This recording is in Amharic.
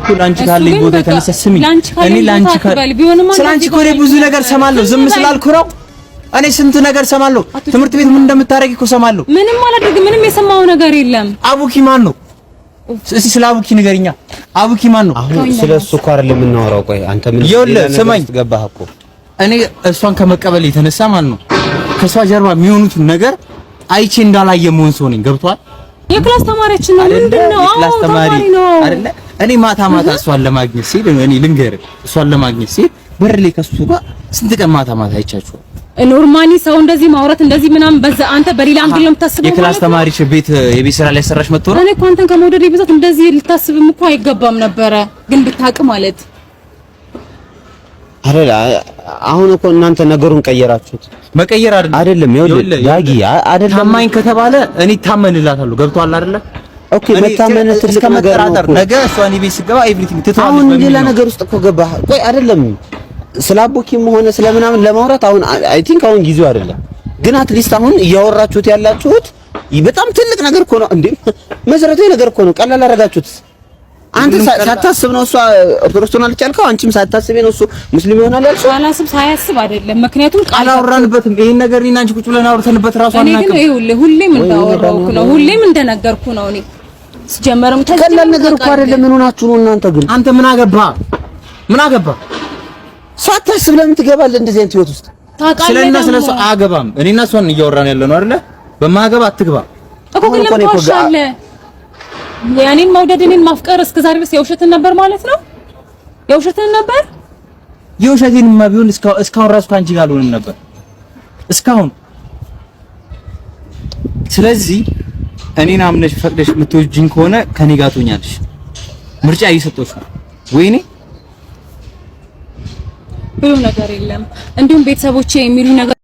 እኮ ለአንቺ ካለኝ ቦታ የተነሳ ስሚ፣ እኔ ለአንቺ ስለ አንቺ እኮ እኔ ብዙ ነገር ሰማለሁ። ዝም ስላልኩ ነው። እኔ ስንት ነገር ሰማለሁ። ትምህርት ቤት ምን እንደምታደርጊ እኮ ሰማለሁ። ምንም አላደርግም። ምንም የሰማው ነገር የለም። አቡኪ ማን ነው? እስቲ ስለ አቡኪ ንገሪኛ። አቡኪ ማን ነው? አሁን ስለ እሱ እኮ አይደለም የምናወራው። ቆይ አንተ ምን ይኸውልህ፣ ስማኝ፣ ገባህ እኮ። እኔ እሷን ከመቀበል የተነሳ ማለት ነው ከእሷ ጀርባ የሚሆኑትን ነገር አይቼ እንዳላየ መሆን ሰው ነኝ። ገብቷል? የ class ተማሪያችን ነው። ምንድን ነው? የ class ተማሪ ነው አይደለ? እኔ ማታ ማታ እሷን ለማግኘት ሲል፣ እኔ ልንገርህ፣ እሷን ለማግኘት ሲል በር ላይ ከሱ ጋር ስንት ቀን ማታ ማታ አይቻችኋል። Normally ሰው እንደዚህ ማውራት እንደዚህ ምናምን በዛ አንተ በሌላ angle ነው የምታስበው። የ class ተማሪሽ ቤት የቤት ስራ ላይ ሰራሽ መጥቶ ነው። እኔ እኮ አንተን ከመውደድ ብዛት እንደዚህ ልታስብም እኮ አይገባም ነበረ፣ ግን ብታውቅ ማለት አይደል? አሁን እኮ እናንተ ነገሩን ቀየራችሁት። መቀየር አይደለም አይደለም፣ ይኸውልህ ዳጊ፣ አይደለም። ታማኝ ከተባለ እኔ ታመንላታለሁ። ገብቶሃል አይደለ? Okay፣ መታመን ትልቅ ነገር ነው። ነገ እሷ እኔ ቤት ስገባ everything ትተዋለች። አሁን ሌላ ነገር ውስጥ እኮ ገባህ። ቆይ አይደለም፣ ስለ አቦኪም ሆነ ስለምናምን ለማውራት አሁን I think አሁን ጊዜው አይደለም። ግን at least አሁን እያወራችሁት ያላችሁት በጣም ትልቅ ነገር እኮ ነው እንዴ! መሰረታዊ ነገር እኮ ነው። ቀላል አደረጋችሁት። አንተ ሳታስብ ነው እሷ ኦርቶዶክስ ሆናለች ያልከው፣ አንቺም ሳታስቢ ነው እሱ ሙስሊም ይሆናል ያልሽው። ሳላስብ ሳያስብ አይደለም። ምክንያቱም አላወራንበትም። ይሄን ነገር እኔና አንቺ ቁጭ ብለን አውርተንበት ራሱ አናውቅም። እኔ ግን ይኸውልህ ሁሌም እንዳወራሁህ ነው፣ ሁሌም እንደነገርኩህ ነው። እኔ ሲጀመርም ቀላል ነገር እኮ አይደለም። ምን ሆናችሁ ነው እናንተ ግን? አንተ ምን አገባ? ምን አገባ? ሳታስብ ለምን ትገባለህ እንደዚህ አይነት ህይወት ውስጥ? ስለና ስለሱ አያገባም። እኔና እሷን እያወራን ያለ ነው አይደለ? በማገባ አትግባ እኮ። ግን ለምን ትዋሻለህ? የእኔን መውደድ እኔን ማፍቀር እስከ ዛሬ ድረስ የውሸትን ነበር ማለት ነው? የውሸትን ነበር። የውሸቴንማ ቢሆን እስካሁን ራሱ ከአንቺ ጋር አልሆንም ነበር እስካሁን። ስለዚህ እኔን አምነሽ ፈቅደሽ የምትወጂኝ ከሆነ ከኔ ጋር ትሆኛለሽ። ምርጫ እየሰጠሁሽ ነው። ወይኔ ምንም ነገር የለም። እንዲሁም ቤተሰቦቼ የሚሉ ነገር